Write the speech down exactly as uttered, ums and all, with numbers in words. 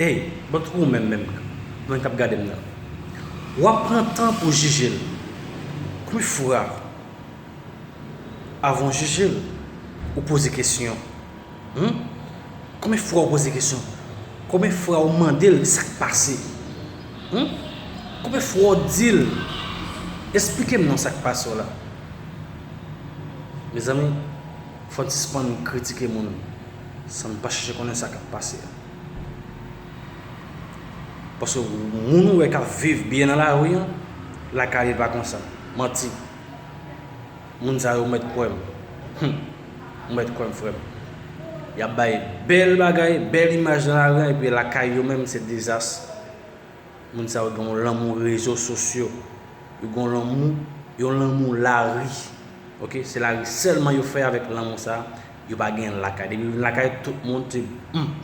Hey, but ou menm menm, mwen k ap gade m nan, w ap pran tan pou jije l. Konbyen fwa avan w jije l, ou poze kesyon? Hmm? Konbyen fwa ou poze kesyon? Konbyen fwa ou mande l sa k pase? Hmm? Konbyen fwa ou di l, esplike m non sa k pase w la? Mezanmi, fò n sispann kritike moun san n pa chèche konnen sa k ap pase a. Paske moun ou wè k ap viv byen nan lari an, lakay li pa konsa. Manti. Moun sa yo mèt kwè m. Hmm. Ou mèt kwè m, frè m. Y ap bay bèl bagay, bèl imaj nan lari an, epi lakay yo menm se dezas. Moun sa yo gen yon lanmou rezo sosyo. Yo gen yon lanmou, yon lanmou lari. Ok, se lari sèlman yo fè avèk lanmou sa. Yo pa gen lakay. Depi yo vin lakay, tout moun se, hmm,